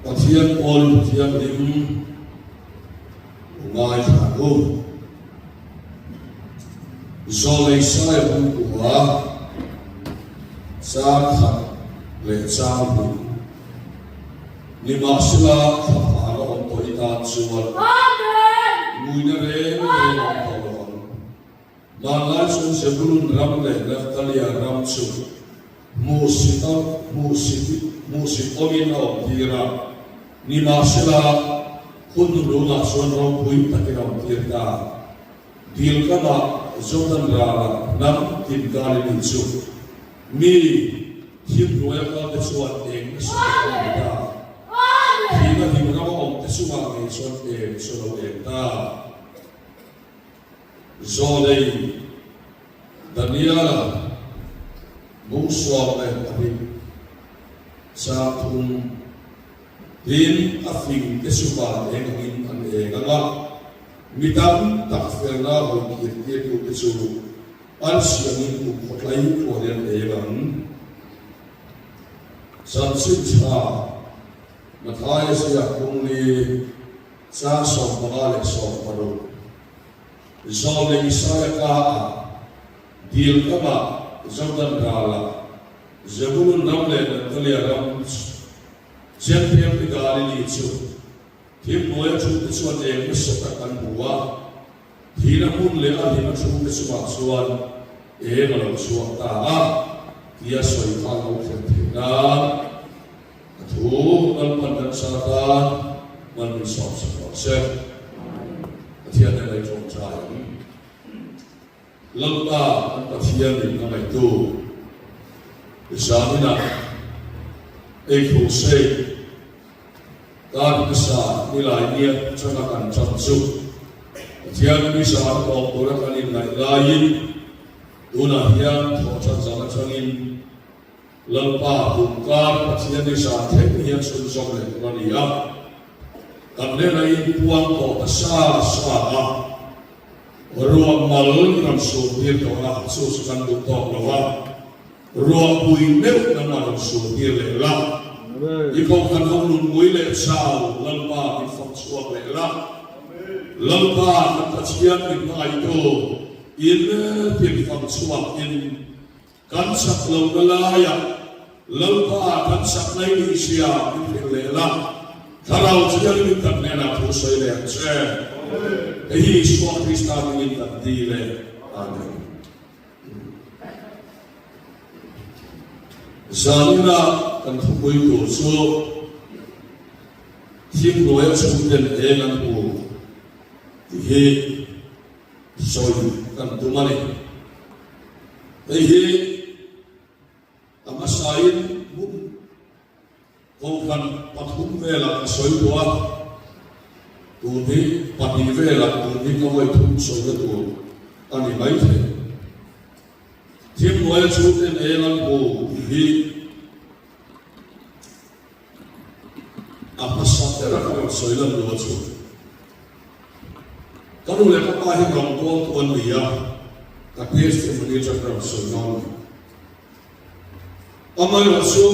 Pathian pawl thianghlim u ngaithla ang u. Zawlei sai hungkua chang khat leh chang hnih nimahsela thlaphana awm tawh i tan chuan nguina reng reng awm tawh lo ang. Hmanlai chuan Zebulun ram leh Naftalia ram chu hmuhsit hmuhsit awmin a awmtir a, nimahsela hun hnuhnungah chuan ropui takin a awmtir ta. Dil kamah Jordan ralah hnam tin Galili chu mi thim hnuaia kalte chuan eng nasa tak an hmu ta. Thihna hlim rama awmte chungah ngei chuan eng chu a lo eng ta. Zawlei Daniela Bungsuam leh pahnih chang thum tin a fing te chu van eng angin an eng ang a, mi tam tak felna hawi kir tirtu te chu an siangin kum khawtlai tluanin an eng ang. Chanchin tha Mathaia ziak bungli Chang 15 60, Zawlei Isaia ka-ah, dil kamah, Jordan ralah, Zebulun ram leh Naftalia ram Jenthiam te Galili chu thim hnuaia thute chuan eng nasa tak an hmu a, thihna hmun leh a hlima thute chungah chuan eng a lo chhuak ta a, tia sawi kha a lo thlen theih nan. A thu Lalpan kan sa tan man min sawm sak rawh se. Pathian nen a inṭawngṭai ang. Lalpa kan Pathian in a ngaihtu zaninah ei crusade kar hmasa nilai nia chana kan ṭan chu Pathian mi zan a tawp tura kan inngaih laiin tunah hian thawhṭan zan aṭangin Lalpa kumkar Pathian i zan thleng hian chhunzawm leh tur a ni a, kan hnena inpuang tawh ta sa sa a, ruah mal i rawn surtir tawh a, chu chu kan duh tawk lo a, ruahpui meuh nangmah rawn surtir leh la, i kohhran ho nunmui leh chau Lalpa min fak chhuak leh la, Lalpa kan Pathian min hmangaihtu in tin fak chhuak in Kan chak lohna laiah Lalpa kan chak mai ni sia min hrilh leh la, Thlarau Thianghlim kan hnenah thu sawi leh ang che. Hei hi Isua Krista hmingin kan ti leh. Amen. Zanina kan thupui tur chu thim hnuaia chhungten eng an hmu tih hi Sawi kan tum a ni. Hei hi a hmasain hmun kohhran pathum velah ka sawi tawh a, tun hi pahnih velah tun hi ka vawi thum sawina tur a ni maithei. Thimhnuaia chhungten eng an hmu tih hi A hmasa bera ka rawn sawi lan lo a chu. Ka nu leh ka pa hi rawngbawltu an ni a, ka testimony atang ka rawn sawi dawn a ni. Amaherawh chu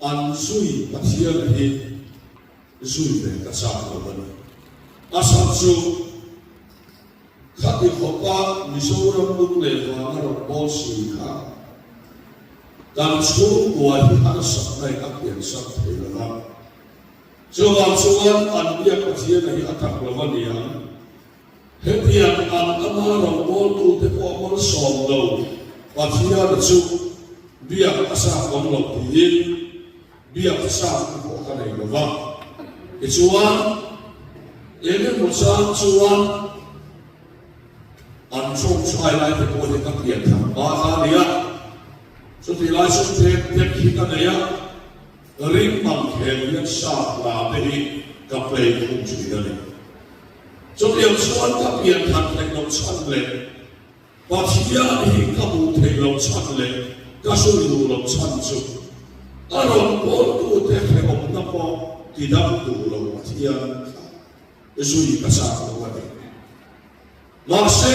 an zui Pathian hi zui ve ka chak lo a ni. A chhan chu Khati khawpa Mizoram lung leh vanga rawn bawl si kha kan chhungkua hi harsatna in a piansak thei lo va. Chuvang chuan an biak Pathiana hi a tak lo a ni ang. Hetiang ang ama rawn bawltute pawh malsawm lo Pathiana chu biak a chak awm lo tiin biak chak pawh ka nei lo va. Tichuan, eng emaw chang chuan an ṭawngṭai lai te pawh hi ka pian thang hma kha a ni a. Chutih lai chuan tlem tek hi ka nei a, ring mang khel hian sap hla te hi ka play khum ṭhin a ni. Chutiang chuan ka pian than theih loh chhan leh Pathian hi ka hmuh theih loh chhan leh ka sawi duh loh chhan chu a rawn pawltute hrehawmna pawh tidam duh lo Pathian kha zui ka chak lo a ni. Mahse,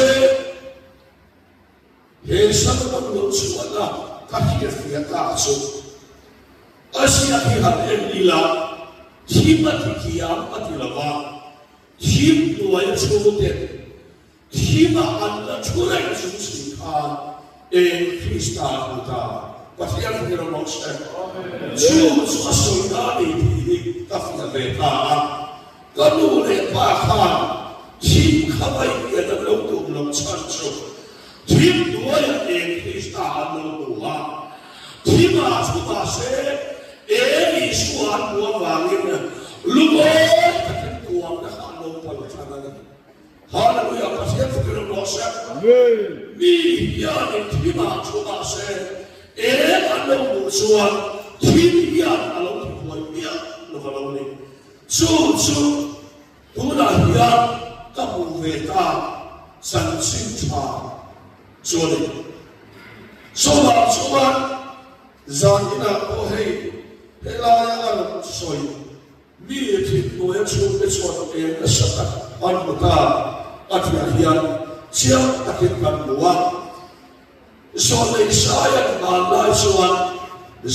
he sermon lo chhuahna ka hriatfiah tak chu a ziak hi han en ila. Thim a ti thiam a ti lo va, thim hnuaia chhungten thima an la thu reng chung si khan eng Krista a hmu ta. Pathian hmu rawh rawh se. Chu chu a sawi na a ni tih hi ka fiah ve ta a. Ka nu leh pa khan thim kha vaihlian an lo tum loh chhan chu thim hnuaiah eng Krista an lo hmu a, thimah chu mahse eng Isua an hmuh avangin lungawi takin tuamna kha an lo pal than a ni. Hallelujah! Pathian fakin awm rawh se. Mi hianin thimah chu mahse eng an lo hmuh chuan thim hian a lo tibuai miah lo va lo ni. Chu chu tunah hian ka hmuh ve ta chanchin tha chu a ni. Chuvang chuan zan inah pawh hei helaia a rawn sawi mi thinhnuaia chhungte chuan eng nasa tak an hmu ta a tihah hian chiang takin kan hmu a. Zawhna Isaiah hman lai chuan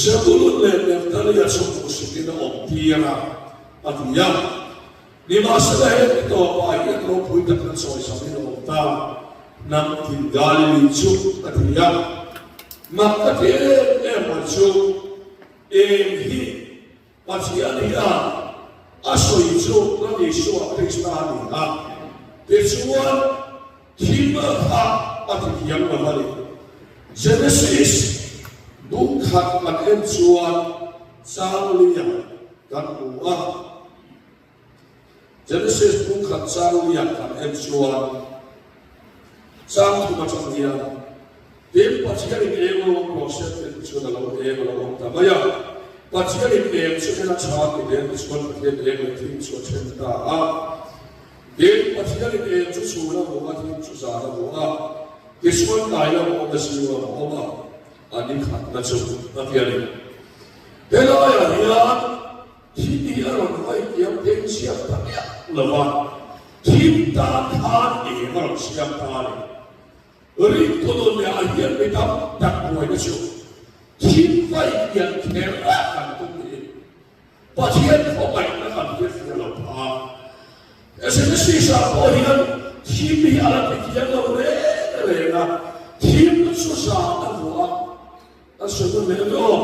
Zebulun leh Nephtalia chu hmuhsitin a awm tir a, a ti a. Nimahsela he ni tawpah hian ropui takna chawisamin a awm ta, hnam tin Galili chu a ti a. Mak ka ti em em mai chu eng hi Pathian hian a sawi chu Lal Isua Krista a ni a, tichuan thim kha a ti thiam lo a ni. Genesis bung khat kan en chuan Charlie-a kan hmu a. Genesis bung khat Charlie-a kan en chuan chang thum atang hian Tin, Pathianin eng a awm rawh se tih chuan a lo eng a lo awm ta mai a. Pathianin eng chu en a tha ti hle ti chuan Pathian eng leh thim chu a then ta a. Tin, Pathianin eng chu chhun a hmuh a, thim chu zan a hmuh a. Tichuan tlai lam a awm a, zing lam a awm a, a ni khatna chu a ti a ni. Helaiah hian thim hi a rawn vai kiam teng siam ta miah lo va, thim tan khan eng a rawn siam ta a ni. Ringtu nun leh ah hian mi tam tak buaina chu thim vai hian kher a kan tum hi Pathian khawngaihna kan hriatfiah lo phah a. Genesis ah pawh hian thim hi a la ti thiam lo reng reng a, thim chu zan a vuah a, a sawi nawn leh emaw aw?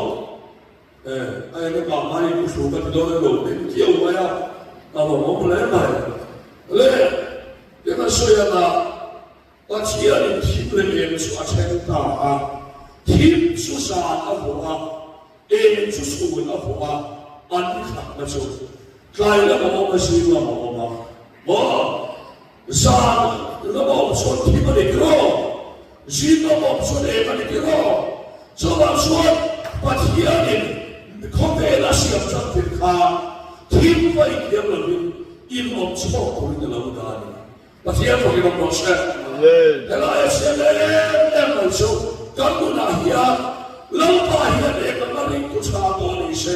E, a eng emaw ah mai pu hru ka ti dawn emaw min kiau mai a, a lawmawm hle mai. Le, eng a sawi anga Pathianin thim leh eng chu a then ta a, thim chu zan a vuah a, eng chu chhun a vuah a, an khatna chu tlai lam a awm a, zing lam a awm a. Maw? Zan lam a awm chuan thim a ni tiraw? Zing lam a awm chuan eng a ni tiraw? Chuvang chuan Pathianin khawvel a siam tan thil kha thim va inthiam lovin inawm chhawk turin a lo dah a ni. Pathian fawkin awm rawh se. Helai a siam em em mai chu kan nunah hian Lalpa hian eng anga ringtu tha pawh ni se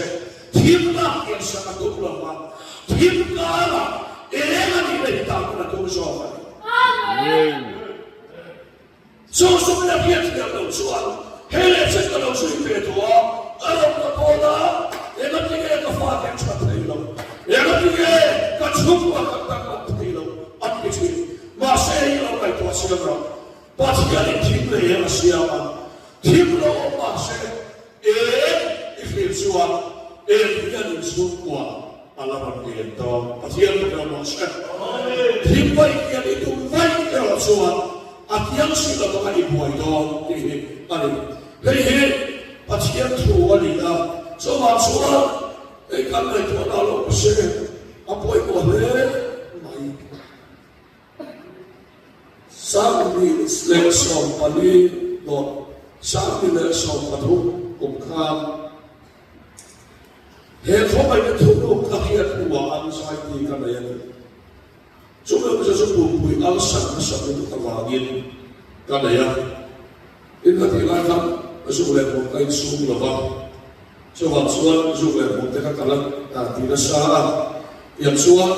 thimna insak a tum lo va, thim karah eng a nihna hi tan a tum zawk a ni. Chu sum leh hriat thiam loh chuan hei leh chen ka lo zui ve tawh a, ka rawn ka pawn a, engatinge ka fate an that thei lo, engatinge ka chhungkua kan danglam thei lo an ti thin. Mahse hei lo ngaihtuah siam rawh, Pathianin thim leh eng a siam a, thim lo awm mahse eng i hrilh chuan eng hian in chhungkua A la rawn lian dawn. Pathian ka ber mawh se. Thim vaih hian i tum vaih erawh chuan a thiang si lo anga i buai dawn tih hi a ni. Hei hi Pathian thu a ni a, chuvang chuan hei kan ngaihtuahna a lo awm se a pawimawh hle mai. 2014 dawt 2013 kum khan He khawngaihna thuruk ka hriat hnuah an zai ti ka nei a ni. Chumi awmzia chu pumpui ulcer nasa lutuk avangin ka nei a. Tin ka tih lai khan zuk leh hmawm ka insum lo va, chuvang chuan zuk leh hmawm te kha ka la ti nasa a, tiang chuan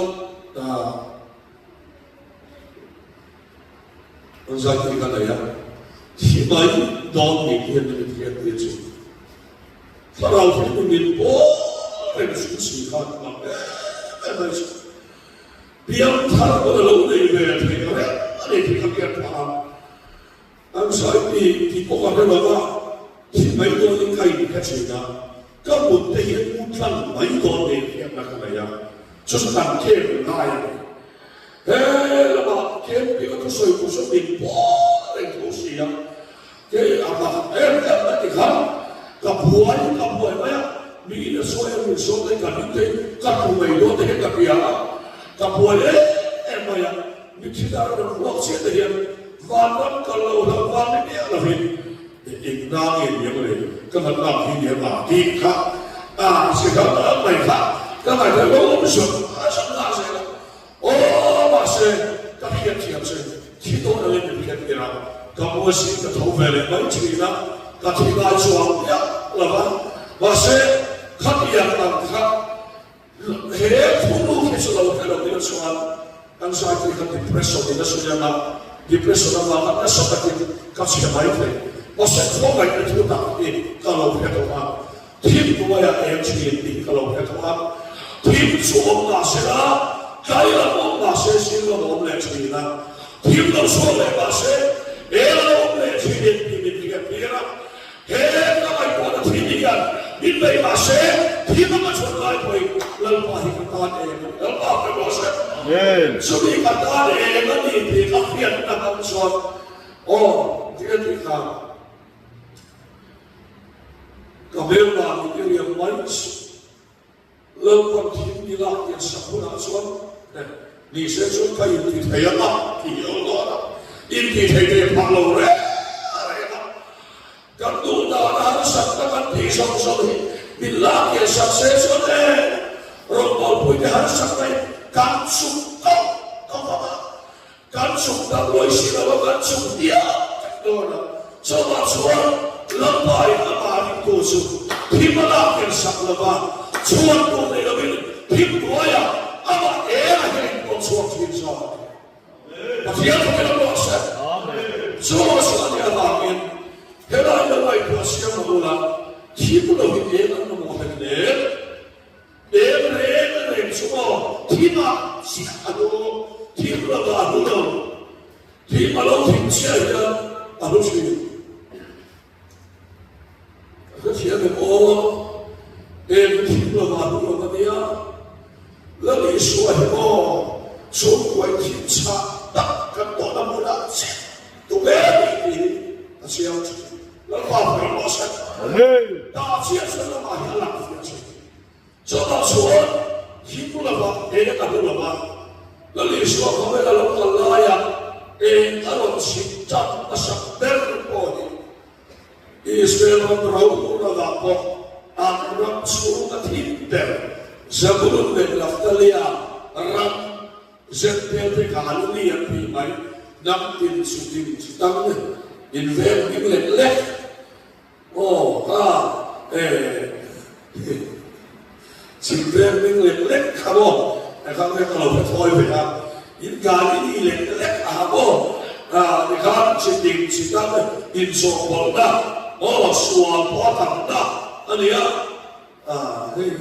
An zai tih ka nei a, thi mai dawn nih hian ka mithian tir chu. Thlarau hi min pawl. reng chung si khan mak em em mai chu. Piangthar pawn a lo nei ve thei reng a ni tih ka hriat phah a. Anxiety tih pawh ka hre lo va, thi mai dawnin ka inhre thin a, ka mut te hi an mu tlang mai dawn niin hriatna ka nei a, chu chu kan camp ngai a ni. He lamah camping a thusawi tur chu min pawl reng tho si a, kei a mak em em mai ti khan ka buai ka buai mai a, miin a sawi a min sawn te ka hlim te ka tlu mai dawn te hian ka hria a, ka buai em em mai a. Mitthi dar rawn ruak chiah te hian vanram kal lo hlauh vang ni miah lovin eng na nge niang le ka ngat lak hi niang a tih kha a si hlauh tak mai kha ka ngaihtuah lo awm zawng zawng nghah zel a. Aw mahse ka hriat thiam che thi dawn angin min hriat tir a, ka muasin ka tho ve leh mai thin a, ka thi ngai chuang miah lo va, mahse khatiang ang kha He thunu hi chu lo hre lo ila chuan anxiety kha depression in a sawi ang a, depression avanga nasa takin ka chhe mai thei. Mahse khawngaihna thu tak hi ka lo hre tawh a, thim hnuaiah eng thin tih hi ka lo hre tawh a, thim chu awm mah se la, tlai lam awm mah se zing lam awm leh thin a, thim lo chhuak leh mah se eng a lo awm leh thin tih min hriat tir a. He ka ngaihtuahna thin hian min bei mah se, thim a ka chhun lai pawhin Lalpa hi ka tan eng a ni. Lalpa hre rawh se. Chumi ka tan eng a ni tih ka hriatna hmang chuan aw ti a tih kha ka hmelma min i riam mai suh. Lalpan thim ni lak tiang sak hunah chuan ni se chuan ka inti thei ang a tih hi a awm dawn a, inti thei thei phah lo reng reng a, kan duh dana harsatna kan tih zawng zawng hi min lak tiang sak se chuan e rawngbawlpuite harsatna hi kan chuk tawp tawp ang a. Kan chuk tak lawi si lo a, kan chuk hniam vek dawn a. Chuvah chuan Lalpa-in amah ringtu chu thim a lak ken sak lo va, chhuan tur nei lovin thim hnuaiah amah eng a hian inpawh chhuak thin zawk a ni. Pathian thawkin a ruah se. Chuvah chuan a nih avangin helai lo ngaihtuah siam lo ula, thim lo hi eng an mamawh hlek hle. Eng reng reng chu maw thim ah chiah a hlu, thim lovah a hlu lo. Thim a lo thim chiah hian a hlu thin. Ka hrethiam em aw, eng thim lovah a hlu lo a nia. Lal Isua hi maw chhungkuai thim chhah tak kan tawhna hmunah chiah tum em tih hi a chiang thin. Lalpa hmel rawh se. Tah chiah chuan lamah hi a lang fiah thin. Chutah chuan thim lovah eng a hmu lova, Lal Isua khawvel a lo kal laia eng a rawn chhip tan hmasak ber pawh hi Israel ram rohurangah pawh an ram chhunga thim ber Zebulun leh Naftalia ram Zentail te Galili an tih mai hnam tin chu tin chu tang inveng hming lek lek. Aw ka e chhim veng hming lek lek kha maw ekhang hian ka lo hre thawi ve a in Galili lek lek a ha maw tikhan chi tin chi tang inchawhpawlhna aw sual pawh a tamna a nia hei.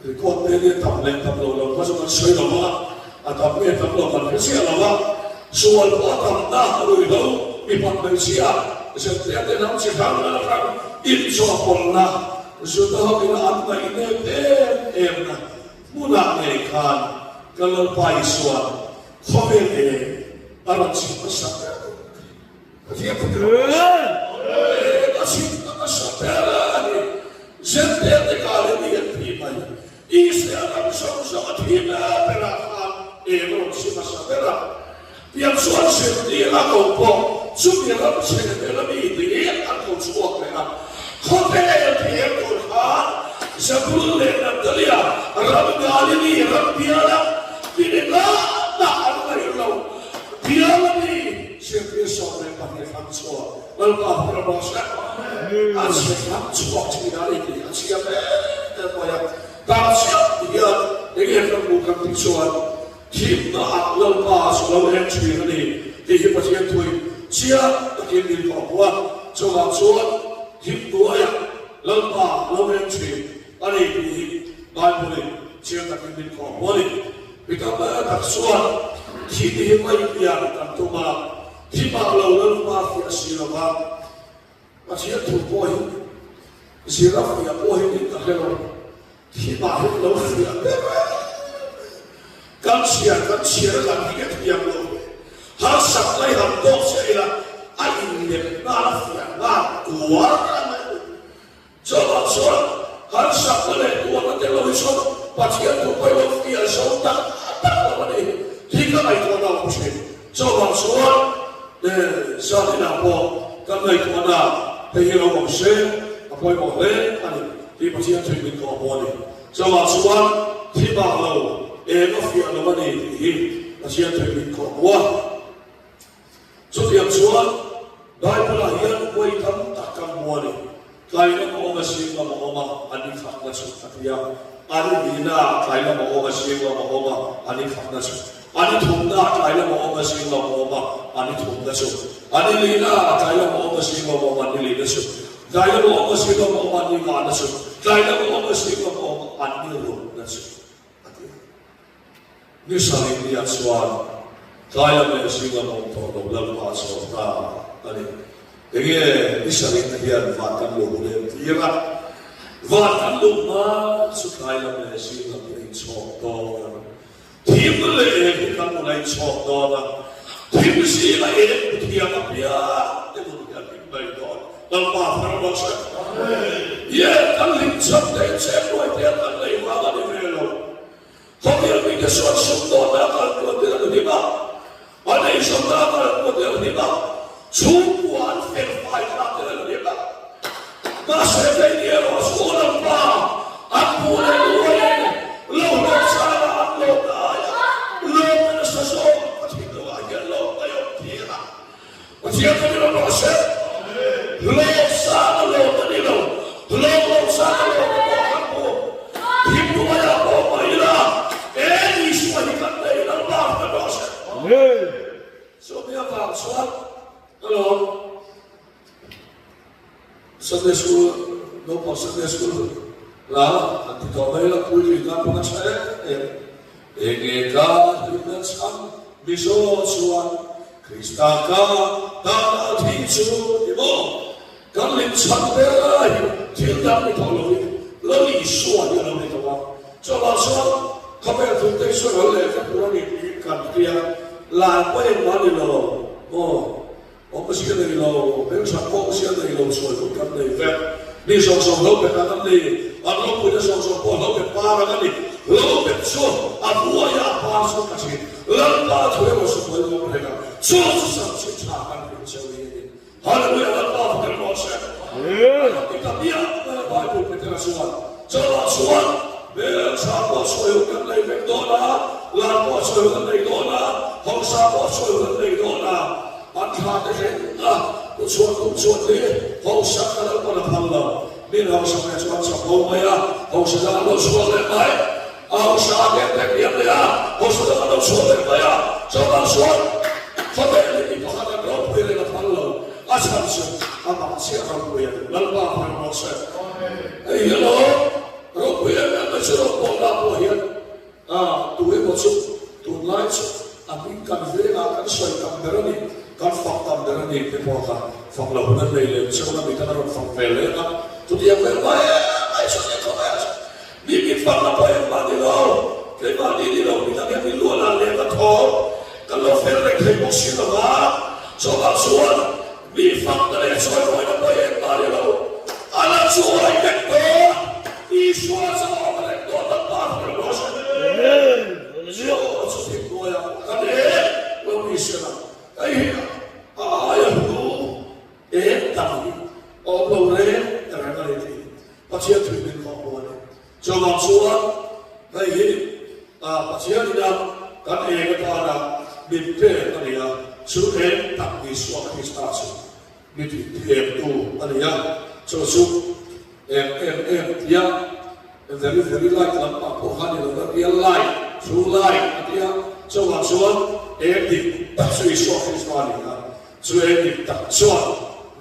Record te nia tam leh tam lo lam kha chu kan sawi lo va, a tam nge tam lo kan hre chiah lo va, sual pawh a tam na a rui lo, mipat hmeichhia zirtir te hnam chi hrang hrang inchawhpawlhna Juda ho ina an ngaihnep em em na hmunah ngei khan ka Lalpa Isua'n khawvel eng a rawn chhim hmasa ber. Zirtir 12 hlang chhuak Lalpa hming a rawh se. A chhe hlang chhuak thin a ni tih a chiang em em mai a. Tah chiah hian enge kan hmuh kan tih chuan thimna ah Lalpa chu lo en thin a ni tih hi Pathian thuin chiang takin min kawh hmu a. Chuvang chuan thim hnuaiah Lalpa lo en thin a ni tih hi. Bible-in chiang takin min kawh hmu a ni. Mi tam tak chuan thihna hi mai pian kan tum a, thi mah lo Lalpa fiah si lo va, Pathian thu pawh hi zir a fiah pawh hi min ta hre lo, thi mah hi lo fiah ber reng. Kan chhiar kan chhiar a kan hi ka thiam lo ve, harsat lai han tawk chiah ila a inlem nghal a fiah nghal kuar a mai a ni. Chuvang chuan harsatna leh tuarna tel lo hi chuan Pathian thu pawh lo fiah zo tak tak lo a ni hi ka ngaihtuahna a awm thin. Chuvang chuan zaninah pawh kan ngaihtuahna hei hi lo awm se a pawimawh hle a ni tih Pathian thuin min kawh pawh a ni. Chuvang chuan thi bak lo eng a fiah lo a ni tih hi Pathian thuin min kawh pawh a. Chutiang chuan Bible-ah hian vawi tam tak kan hmu a ni. Tlai lam a awm a, zing lam a awm a, a ni khatna chu a ti a. A ni hnihnaah tlai lam a awm a, zing lam a awm a, a ni khatna chu. A ni thumnaah tlai lam a awm a, zing lam a awm a, a ni thumna chu. A ni lihnaah tlai lam a awm a, zing lam a awm a, ni lihna chu. Tlai lam a awm a, zing lam a awm a, ni ngahna chu. Tlai lam a awm a, zing lam a awm a, a ni rukna chu a ti a. Ni sarih niah chuan tlai lam leh zing lam awm tawh lo Lalpa a chhuak ta a ni. Enge ni sarihna hian van kan luh hun em tir a, van kan luh hma chu tlai lam leh zing lam hi a inchhawk dawn. Thim leh eng hi kan nun a inchhawk dawn a, thim zinga eng hmu thiam apiang te nun hi a hlim mai dawn. Lalpa thar rawh se. Ye kan hlim chhan te inchhek ruai te a kan nei vang a ni ve lo. Khawvel mite chuan sumdawnna a kalpuan te an hlim a, an eizawnna a kalpuan te an hlim a, chhungkua an fel fai kha te an hlim a. Mahse keini erawh chu aw Lalpa, an hmuh leh luaiin lo hlawh chana an lawmna aia lawmna nasa zawk ka thinlungah hian lawmna i awm tir a. Pathian ka ni lo mahse hlawk sang a lawm a ni lo, hlawk lo sang a lawm a pawh kan hmu. Thimhnuaiah pawh mah ila eng Isua hi kan nei Lalpa hre rawh se. Chumi avang chuan ka lawm. Sunday School naupang Sunday School la an ti tawh mai la puitling tan pawh a tha em em. Enge ka hlimna chhan Mizo chuan Krista ka tana thi chu ti maw? Kan hlim chhan ber hi thil dang ni tawh lovin Lal Isua hi a lo ni tawh a. Chuvang chuan khawvel thute hi sawi hawl leh vek tur a ni tiin kan tia lai pawh engmah a ni lo maw? Awmzia nei lo, hmelthat pawh awmzia nei lo sawi hun kan nei vek. Mi zawng zawng lo bet ang an ni, an ropuina zawng zawng pawh lo bet par ang a ni. Lo bet chu a hnuaia a par chu ka thin. Lalpa thu emaw chu hnuai awm reng a, chu chu sam chin tha kan rin cheu hi a ni. Hallelujah Lalpa thu tel rawh se. A lo ti ta miah mai a Bible Petera chuan, Chawlhah chuan hmeltha pawh sawi hun kan nei vek dawn a, lar pawh sawi hun an nei dawn a, hausa pawh sawi hun an nei dawn a, An thla te thleng a, u chhuan kum chuan hi hausa ka lo pawn a phal lo. Min hausa ve chu an chak ho mai a, hausa dang an lo chhuak leh mai. A hausa a ken tek diam leh a, hausa dang an lo chhuak leh mai a. Chuvang chuan khawvel hi mi pakhat an ropui reng a phal lo. A chhan chu amah chiah ropui a ni. Lalpa phal rawh se. Hei hi alawm ropui em em mai chu rawngbawlna pawh hian A, tu emaw chu tunlai chu a hming kan vengah kan sawi tam ber a ni, kan fak tam ber a ni te pawh kha fak lo hun an nei lem cheu na mitan a rawn fak ve leng a, chutiang vel mai mai chu ni khawp e. Mi min fakna pawh engmah ni lo, keimahni ni lo midang hian min luah lah lem a thawm kan lo fel reng thei bawk si lo va, chuvang chuan Mi fakna leh chawimawina pawh engmah ni lo, a la chuai vek dawn, Isua chu a awm reng dawn Lalpa hmel rawh se. Chu chu thingtuaia kan eng lo ni se la, hei hi a aia hlu eng dang hi a awm lo reng reng a ni tih Pathian thui min khawh hmu a ni. Chuvang chuan hei hi Pathian ina kan eng atana min pek a ni a, chu eng tak Isua Krista chu mi tihthemtu a ni a, chu chu eng em em tia very very light lampang pawh kha ni lo a, real light, true light a tia, chuvang chuan eng dik tak chu Isua Krista a ni a, chu eng dik tak chuan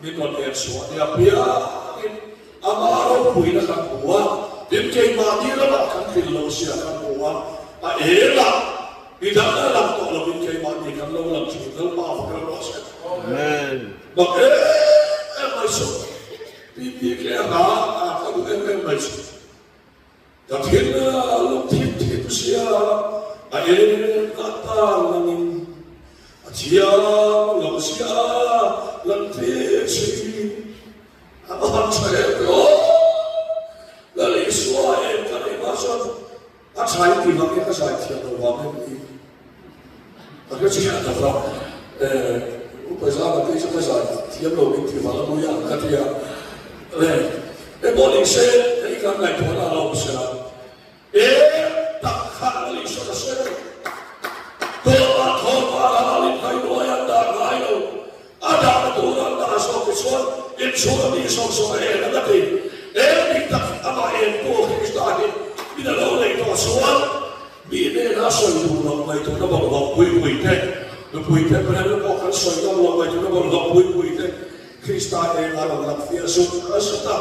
min rawn en chhuah nia piangin Amah ropuina kan hmu a, Tin, keimahni lamah kan tlin lo sia kan hmu a, a elah midang a lang tawh lovin keimahni kan lo lang thin. Lalpa a fak rawh se. Mak em em mai chu PPK hla a ka duh em em mai chu. Ka thin a lung thim thim sia a eng a tan langin a thiang lo sia lan tir thin. A va han tha em ve aw! Lal Isua em ka neih hma chuan a tha in ti vang in ka zai thiam lo vang em ni? Ka hre chiah lo va, eh, Upa Zama te chu ka zai thiam lo min ti vang a mui ang ka ti a. Le, engpawh ni se, hei kan ngaihtuahna a lo awm sela. E tak kha a ni sawn a sawi a ni. Tawpah thawpa ral in hainuai an dah ngai lo. A dahna tur an dah zawk hi chuan inchhung a mi zawk zawk a en ang a ti. E dik tak amah entu Krista hi min a lo nei tawh chuan mi hnena sawi duh loh ngaihtuahna bawlhhlawh pui pui te, nupui te hmel pawh kan sawi ngam loh ngaihtuahna bawlhhlawh pui pui te, Krista eng a rawn lang fiah zut zut a,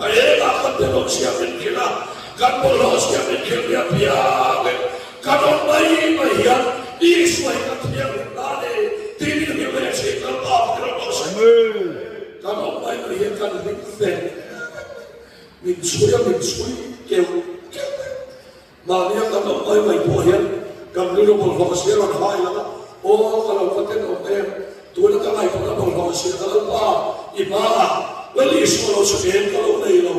a engah kan tenawm zia min hrilh a, kan bawlhhlawh zia min hrilh nia piangin kan awm mai mai hian Isua hi kan thianghlim ta a ni tih min hrilh ve thin Lalpa Pathian rawh se. Kan awm mai mai hian kan hlim ve min chhui a min chhui keuh keuh e. Mahnia kan awm mai mai pawh hian kan rilru bawlhhlawh a sia rawn hai lang a, Aw ka lo va ten awm em, tuna ka ngaihtuahna bawlhhlawh a sia ka Lalpa, i hmaah Lal Isua lo chu eng ka lo nei lo,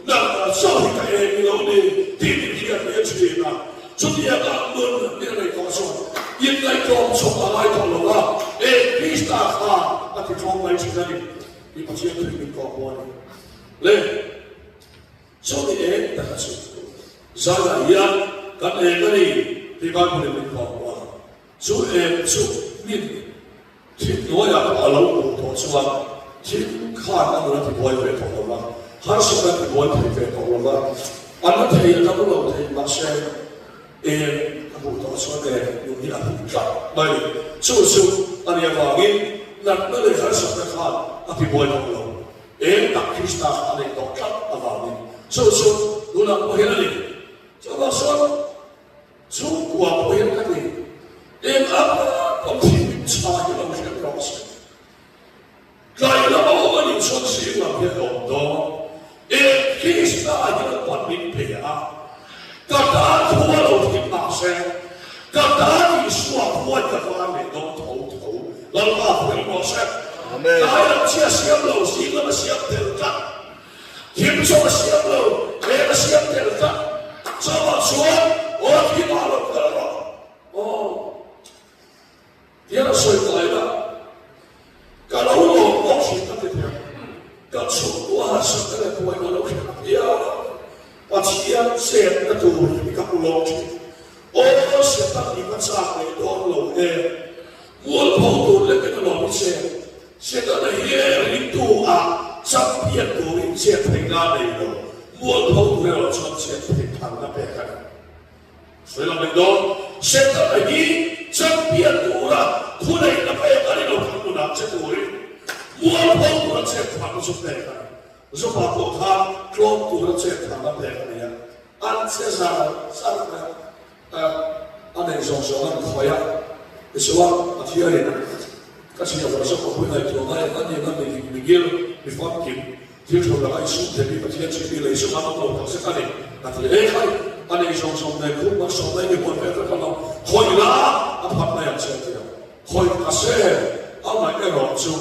nangmah chauh hi ka eng i lo ni tih min hriat ve thin a. Chutianga nun min rei tawh chuan inngaihtlawm chawp a ngai tawh lo a, eng Krista khan a ti tlawm mai thin a ni tih Pathian thuin min kawh pawh a ni. Le. Chumi eng taka chu zanah hian kan eng a ni tih Bible in min kawhhmuh a, chu eng chu min thim hnuaiah pawh a lo hmuh tawh chuan thim khan a nun a tibuai ve tawh lo va, harsatna a tibuai thei ve tawh lo va, a na thei a dam lo thei mahse eng a hmuh tawh chuan eng nun hi a hmu tlat mai a ni. Chu chu a nih avangin natna leh harsatna khan a tibuai tawh lo. Eng tak Krista kha a neih tawh tlat avangin chu chu tunah pawh hian a ni. Chuvang chuan chhungkua pawh hian ka ti, eng ang pawh thim chha hi lo hriat rawh se. Tlai lama awm a nih chuan zing lam hian a awm dawn. Eng Krista hian a pan min pe a, ka tan thu a lo thim mah se, ka tan Isua khuai ka van leh dawn tho tho. Lalpa hruai rawh se. Tlai lam chi a siam lo, zing lam a siam tel tlat. Thim chawp a siam lo, eng a siam tel tlat. Chawpah chuan aw thimah lo kal rawh. Aw. Tiang a sawi tlai la, ka lo lawm bawk thin ka ti thei. Ka chhungkua harsatna leh buaina lo hre apiang Pathian chetna tur hi ka hmu lawk thin. Aw Satan i va chak leh dawn lo em? Mualpho tur lekin a lawm i che. Setana hi ringtu ah champion turin chet theihna a nei lo. Mualpho tur erawh chuan chet theih phalna pek a ni. Sawi lang leh dawn, Setana hi champion tura thuneihna pek a ni lo kha hmunah che turin mualpho tura chet phalna chu pek a ni. Zopa pawh kha tlawm tura chet phalna pek a ni a, an che zar zar mai a, a neih zawng zawng an khawih a. Tichuan, Pathianin ka chhiahhlawh Zopa pui ngaihtuah ngai a ni ang a, mi migil, mi famkim, Thil tho laka i sum thei mi Pathian chu mi lei sum a awm lo tak zet a ni, a ti. He khai, a nei zawng zawng nen khum kan sawm mai ni huan ve vek alawm, khawih la a phat mai ang che a ti a. Khawih ta se, amah erawh chu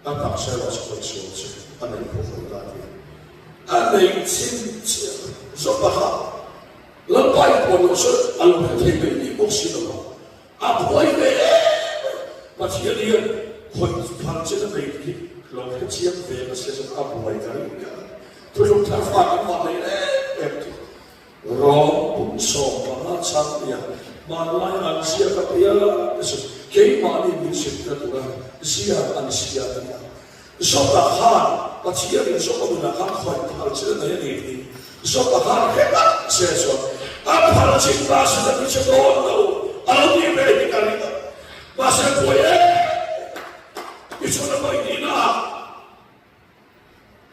a taksa erawh chu khawih sual chu a nei pawh khawih la a ti a. A nei chin chiah zawk a kha Lalpa i puan loh chu a lo hre thei mai ni bawk si lo va. A buai ve em mai. Pathian hian khawih phal chin a nei tih hi lo hre chiang ve ka sia chuan a buai ta ringawt hian a thuthlung thar fa kan vah nei em em tih Rom 15 chang nia hmanlai an ziak a tia te chu keimahni min zirtir tura ziak an ziak a nia. Zawta khan Pathianin Zawta nunah khan khawih phal chin a nei a ni tih Zawta khan hre tak se chuan a phal chin mahse ka ti che dawn lo a lo tih ve hi ka ring a, mahse buai em tichuan a vawi nihna ah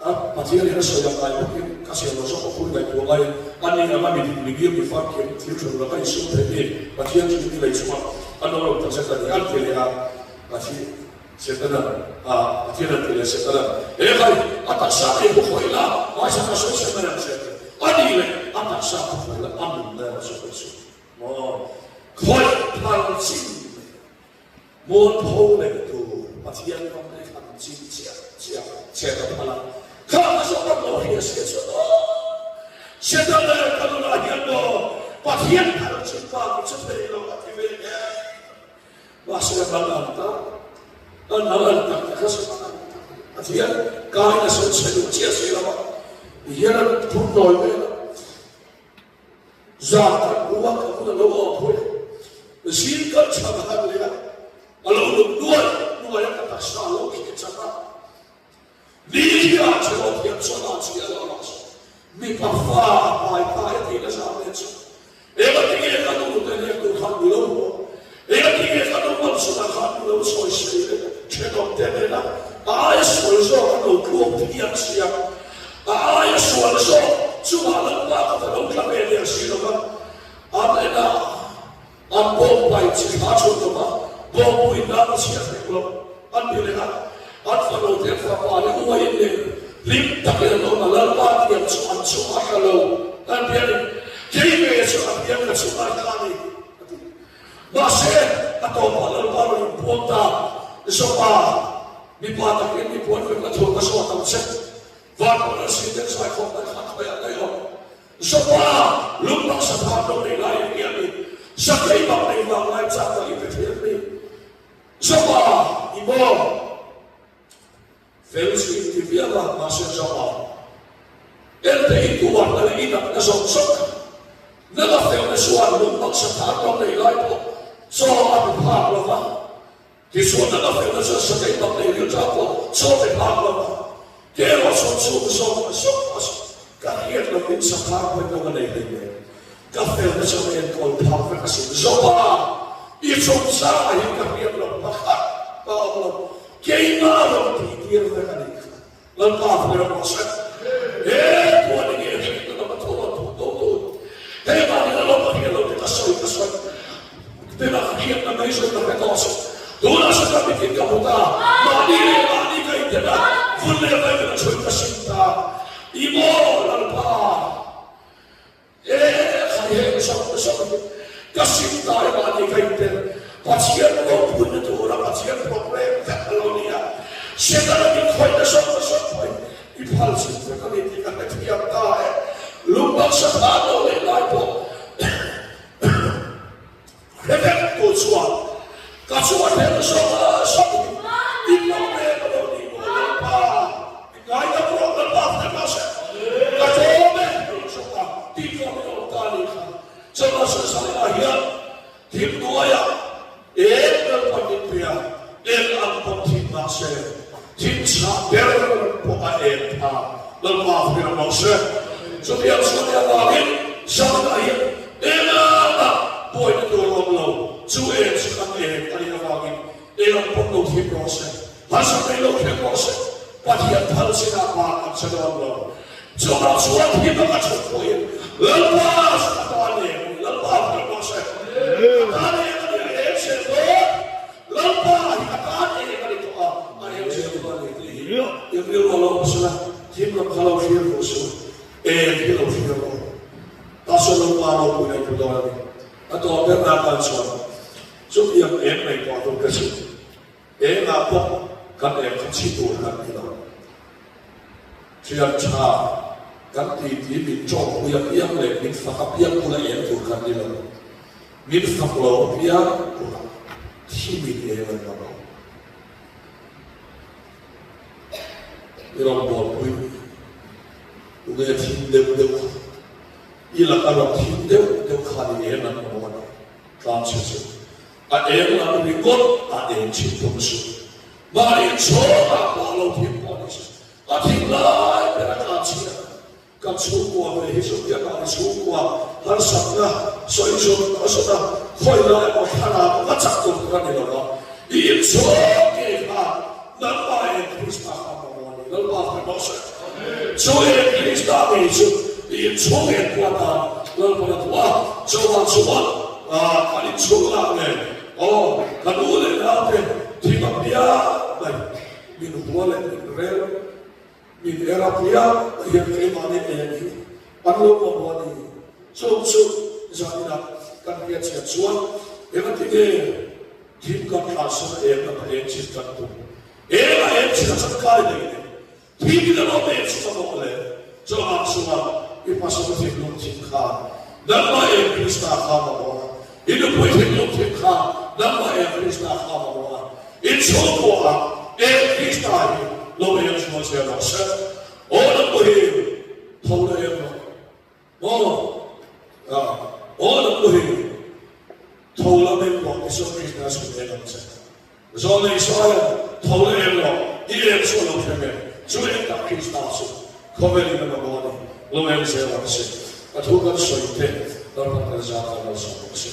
a Pathianin a sawi ang ngai bawkin ka chhiar lo zawk a phur ngaihtuah ngai. Ani anga mi dik, mi ngir, mi famkim, thil ṭha lo laka insum theih mi Pathian chu mi lei chungah an awm lo takzet a ni, an ti leh a. Pathian, Setana'n a, Pathian an ti leh Setana'n, He khai, a taksa ei hu khawih la, hmaisa ka sawi sawi mai ang che a ti. A nih leh a taksa kha khawih la, a nunna erawh chu khawih suh. Maw, khawih phal chin leh Mualpho leh tur Pathian ram leh thlan chin chiah chiah che ka phal a, kha ka zawh ram lo hria sia chuan aw Setana leh ka nunah hian maw Pathian phal chin vang i che thei lo a ti ve ngei. Mahse a mal ang tak, a mal ang tak te kha Setana ang tak Pathian kain a sawi chhe duh chiah si lo a, ti hian a phun nawi vel a. Zan khat hnuah ka hun a lo awm phui a, zing kal chhan a han leh a, a lo lum nuai nuai a, ka taksa a lo khih chak a. Ni hian che lo thiam chuan a chhi a lo lang a, mipa fa a pai ta e tih na zan leh chu. Engatinge ka nu te hnek tur khan mi lo hmuh a, engatinge ka nu malsawmna khan mi lo sawi sei leh thenawm te nena a aia sual zawk an lo tluang phian si a. A aia sual zawk chungah Lalpa kut a lo tla ve der si lo va, an en a, an bawm pai chi thla chhun lo va, bawmpui nan a chhiat hek lo, an ti leh a. An fanu te fapa leh uaiin leh hlim takin an awm a, Lalpa tiang chu an chungah a tla lo, an ti a ni. Kei ve chu a tiang ka chungah a tla a ni, a ti. Mahse, a tawpah Lalpa rawn inpuang ta, Jopa, mipa takin mi puan vek la thur ka zawt ang che. Vanpawh leh Sinte zai khawp mai khan khawiah daih awm. Jopa, lung taksa thar lo nei lai eng nge a ni? Sakei bak nei vang lai chak tak i pe thei em ni? Jopa, i maw? Fel chu in ti viau a, mahse Jopa, ente i tuarna leh i natna zawng zawng kha nanga felna chuan lung taksa thar lo nei lai pawh chaw a pe phak lo va. Tichuan a felna chuan sakei bak leh rilṭah pawh chaw pe phak lo va, ke erawh chuan chhung zawk a zawk a zawk. Ka hriat lovin sakhar pawhin rawng a nei hlei nen ka felna chuan a enkawl phak vek asin. Zawpa, i chungchangah hian ka hriat loh pakhat a awm lo, keimah rawn tihtir vek a nih kha. Lalpa hmel a hmasa. He puan nge hriat na lam a tho a thu to tu. He van in a lawm a hriat lo te ka sawi ka sawi. Tena ka hriat na mai zawng ka hre tawh suh. Tunah sawn ka mitin ka hmu ta. Mahni leh mahni ka inten a, vun leh vaiin a chhui ka sim ta. I maw Lalpa. E khai heng zawk zawk hi ka sim ta e mahni ka intel Pathian ropuina tura Pathian program vek a lo ni a, Setana min khawihna zawk zawk pawhin i phal chhun vek a ni tih ka hrethiam ta e, lungmaksa than lo leh lai pawh Hre vek tu chuan ka chu a hre zawk a zawk hi i program a lo ni maw Lalpa i ngaidam rawh Lalpa hre mah se ka tlawm e tih zawk a tih tlawm i awm ta ni kha chawlh a sawi hian thim hnuaiah eng Lalpa min pe a eng ang pawh thim mah se thim chhah ber pawh a eng pha Lalpa hre mah se chutiang chuan i avangin zanah hian Engah buaina tur a awm lo, chu eng chu kan eng a nih avangin eng ang pawh lo thim rawh se, harsatna i lo thleng rawh se, Pathian phal chinah bak an che dawn lo. Chuvang chuan thim a ka chhun pawhin Lalpa chu ka tan eng a ni, Lalpa phal rawh se, ka tan eng a ni, a eng zel dawn, Lalpa hi ka tan eng a ni tawh a, a eng zel dawn a ni tih hi i rilru a lo awm sela, thim lam kha lo thlir rawh se, eng hi lo thlir rawh. Pastor Lalpa ropui na i pu dawn a ni. A tawp ber nan tan chuan chutiang eng nei pawh tur ka chhit. Engah pawh kan eng kha chhi tur kan ni lo. Thian tha kan titi min tawngpui apiang leh min fak apiang bula eng tur kan ni lo. Min fak lo apiang bulah thi min eng an mamawh. I rawngbawlpui tunge thim deuh deuh kha i laka rawn thim deuh deuh khan i eng an mamawh a ni. Tlanchhe chu a eng lam ringawt a eng chhin thung suh. Mahni chhawngah pawh lo thim pawh ni se a thim lai ber a tlanchhiat. Kan chhungkua ve hi chu biakah ni chhungkua harsatna sawi zawng a zawt a, khawi lai emaw thlalak va chak tur tur a ni lo va, i inchhawng ngei kha nangmah eng Krista kha mamawh a ni. Lalpa hre rawh se. Chu eng Krista ngei chu. I inchhung en kuat a, Lalpan a duh a, chuvang chuan kan inchhung lak nen aw kan u leh naute thim a piang mai, min hua leh min rel, min er a piang mai hian keimahni eng hi an lo mamawh a ni. Chung chu zaninah kan hriatchhiat chuan engati nge thim kan tlansan a eng laka eng chin kan tum? Eng a eng chin a changkai nei nen Thim in a lo mek chu ka mawh le. Chawhmah chungah i pasal thinlung thim kha nangmah eng Krista kha mamawh a, i nupui thinlung thim kha nangmah eng Krista kha mamawh a, in chhungkuaah eng Krista hi lo eng zual zel rawh se. Aw nupui hi tho la eng rawh. Maw? Aw nupui hi tho la meng rawh Isua Krista chhun eng ang che. Zawlnei Isaiah tho la em rawh, i em chu a lo thleng e, chu eng tak Krista chu khawvelin a mamawh a ni, lo em zel ang che. A thu kan sawi te Lalpan kan zat kan lo zawm bawk si.